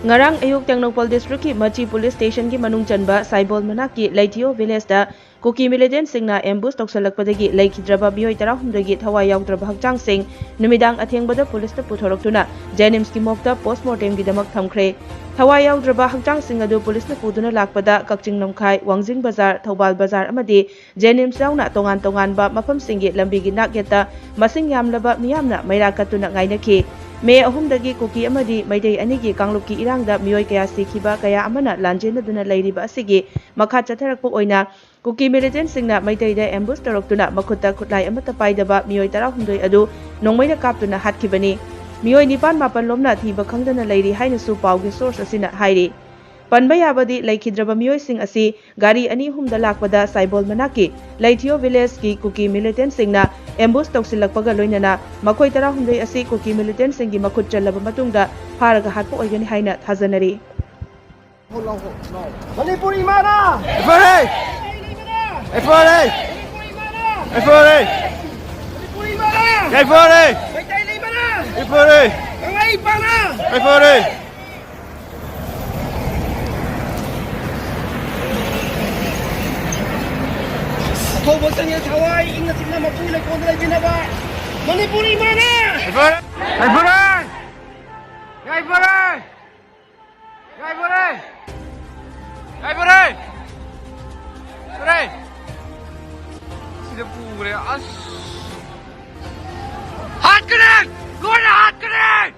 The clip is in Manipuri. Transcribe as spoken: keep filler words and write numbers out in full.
ꯉꯔꯥꯡ ꯑꯌꯨꯛ ꯇꯦꯡꯅꯧꯄꯜ ꯗꯤꯁꯇ꯭ꯔꯤꯛꯀꯤ ꯃꯆꯤ ꯄꯨꯂꯤꯁ ꯁ꯭ꯇꯦꯁꯟꯒꯤ ꯃꯅꯨꯡ ꯆꯟꯕ ꯁꯥꯏꯕꯣꯜ ꯃꯅꯥꯛꯀꯤ ꯂꯩꯊꯤꯌꯣ ꯚꯤꯂꯦꯖꯇ ꯀꯨꯀꯤ ꯃꯤꯂꯤꯇꯦꯟꯠꯁꯤꯡꯅ ꯑꯦꯝꯕꯨꯁ ꯇꯧꯁꯜꯂꯛꯄꯗꯒꯤ ꯂꯩꯈꯤꯗ꯭ꯔꯕ ꯃꯤꯑꯣꯏ ꯇꯔꯥꯍꯨꯝꯗꯣꯏꯒꯤ ꯊꯋꯥꯏ ꯌꯥꯎꯗ꯭ꯔꯕ ꯍꯛꯆꯥꯡꯁꯤꯡ ꯅꯨꯃꯤꯗꯥꯡ ꯑꯊꯦꯡꯕꯗ ꯄꯨꯂꯤꯁꯇ ꯄꯨꯊꯣꯔꯛꯇꯨꯅ ꯖꯦꯅꯤꯝꯁꯀꯤ ꯃꯣꯔꯒꯇ ꯄꯣꯁꯃꯣꯔꯇꯦꯝꯒꯤꯗꯃꯛ ꯊꯝꯈ꯭ꯔꯦ꯫ ꯊꯋꯥꯏ ꯌꯥꯎꯗ꯭ꯔꯕ ꯍꯛꯆꯥꯡꯁꯤꯡ ꯑꯗꯨ ꯄꯨꯂꯤꯁꯅ ꯄꯨꯗꯨꯅ ꯂꯥꯛꯄꯗ ꯀꯛꯆꯤꯡ ꯂꯝꯈꯥꯏ, ꯋꯥꯡꯖꯤꯡ ꯕꯖꯥꯔ, ꯊꯧꯕꯥꯜ ꯕꯖꯥꯔ ꯑꯃꯗꯤ ꯖꯦꯅꯤꯝꯁ ꯌꯥꯎꯅ ꯇꯣꯉꯥꯟ ꯇꯣꯉꯥꯟꯕ ꯃꯐꯝꯁꯤꯡꯒꯤ ꯂꯝꯕꯤꯒꯤ ꯅꯥꯛ ꯌꯦꯠꯇ ꯃꯁꯤꯡ ꯌꯥꯝꯂꯕ ꯃꯤꯌꯥꯝꯅ ꯃꯩꯔꯥ ꯀꯠꯇꯨꯅ ꯉꯥꯏꯅꯈꯤ꯫ ꯃꯦ ꯑꯍꯨꯝꯗꯒꯤ ꯀꯨꯀꯤ ꯑꯃꯗꯤ ꯃꯩꯇꯩ ꯑꯅꯤꯒꯤ ꯀꯥꯡꯂꯨꯞꯀꯤ ꯏꯔꯥꯡꯗ ꯃꯤꯑꯣꯏ ꯀꯌꯥ ꯁꯤꯈꯤꯕ, ꯀꯌꯥ ꯑꯃꯅ ꯂꯥꯟꯖꯦꯟꯅꯗꯨꯅ ꯂꯩꯔꯤꯕ ꯑꯁꯤꯒꯤ ꯃꯈꯥ ꯆꯠꯊꯔꯛꯄ ꯑꯣꯏꯅ ꯀꯨꯀꯤ ꯃꯤꯂꯤꯇꯦꯟꯠꯁꯤꯡꯅ ꯃꯩꯇꯩꯗ ꯑꯦꯝꯕꯨꯁ ꯇꯧꯔꯛꯇꯨꯅ ꯃꯈꯨꯠꯇ ꯈꯨꯠꯂꯥꯏ ꯑꯃꯠꯇ ꯄꯥꯏꯗꯕ ꯃꯤꯑꯣꯏ ꯇꯔꯥꯍꯨꯝꯗꯣꯏ ꯑꯗꯨ ꯅꯣꯡꯃꯩꯅ ꯀꯥꯞꯇꯨꯅ ꯍꯥꯠꯈꯤꯕꯅꯤ꯫ ꯃꯤꯑꯣꯏ ꯅꯤꯄꯥꯟ ꯃꯥꯄꯜ ꯂꯣꯝꯅ ꯊꯤꯕ ꯈꯪꯗꯅ ꯂꯩꯔꯤ ꯍꯥꯏꯅꯁꯨ ꯄꯥꯎꯒꯤ ꯁꯣꯔꯁ ꯑꯁꯤꯅ ꯍꯥꯏꯔꯤ꯫ ꯄꯟꯕ ꯌꯥꯕꯗꯤ, ꯂꯩꯈꯤꯗ꯭ꯔꯕ ꯃꯤꯑꯣꯏꯁꯤꯡ ꯑꯁꯤ ꯒꯥꯔꯤ ꯑꯅꯤ ꯑꯍꯨꯝꯗ ꯂꯥꯛꯄꯗ ꯁꯥꯏꯕꯣꯜ ꯃꯅꯥꯛꯀꯤ ꯂꯩꯊꯤꯌꯣ ꯚꯤꯂꯦꯖꯀꯤ ꯀꯨꯀꯤ ꯃꯤꯂꯤꯇꯦꯟꯠꯁꯤꯡꯅ ꯑꯦꯝꯕꯨꯁ ꯇꯧꯁꯤꯜꯂꯛꯄꯒ ꯂꯣꯏꯅꯅ ꯃꯈꯣꯏ ꯇꯔꯥꯍꯨꯝꯗꯣꯏ ꯑꯁꯤ ꯀꯨꯀꯤ ꯃꯤꯂꯤꯇꯦꯟꯠꯁꯤꯡꯒꯤ ꯃꯈꯨꯠ ꯆꯜꯂꯕ ꯃꯇꯨꯡꯗ ꯐꯥꯔꯒ ꯍꯥꯠꯄ ꯑꯣꯏꯒꯅꯤ ꯍꯥꯏꯅ ꯊꯥꯖꯅꯔꯤ꯫ ꯃꯅꯤꯄꯨꯔ ꯏꯃꯥꯅ! ꯑꯦꯐ ꯑꯥꯔ ꯑꯥꯏ! ꯑꯦꯐ ꯑꯥꯔ ꯑꯥꯏ! ꯑꯦꯐ ꯑꯥꯔ ꯑꯥꯏ! ꯃꯅꯤꯄꯨꯔ ꯏꯃꯥꯅ! ꯑꯦꯐ ꯑꯥꯔ ꯑꯥꯏ! ꯃꯅꯤꯄꯨꯔ ꯏꯃꯥꯅ! ꯑꯦꯐ ꯑꯥꯔ ꯑꯥꯏ! ꯃꯩꯇꯩ ꯂꯩꯃꯅ! ꯑꯦꯐ ꯑꯥꯔ ꯑꯥꯏ! ꯀꯪꯂꯩ ꯏꯄꯥꯅ! ꯑꯦꯐ ꯑꯥꯔ ꯑꯥꯏ! ꯑꯊꯧꯕꯁꯤꯡꯒꯤ ꯊꯋꯥꯏ ꯏꯪꯅ ꯆꯤꯛꯅ ꯃꯄꯨ ꯂꯩꯀꯣꯜꯗ ꯂꯩꯃꯤꯟꯅꯕ ꯃꯅꯤꯄꯨꯔ ꯏꯃꯥꯅ! ꯑꯦꯐ ꯑꯥꯔ ꯑꯥꯏ! ꯑꯦꯐ ꯑꯥꯔ ꯑꯥꯏ! ꯑꯦꯐ ꯑꯥꯔ ꯑꯥꯏ! ꯌꯥꯏꯐꯔꯦ! ꯌꯥꯏꯐꯔꯦ! ꯐꯔꯦ! ꯁꯤꯗ ꯄꯨꯈ꯭ꯔꯦ, ꯑꯁ! ꯍꯥꯠꯈ꯭ꯔꯦ! ꯂꯣꯏꯅ ꯍꯥꯠꯈ꯭ꯔꯦ!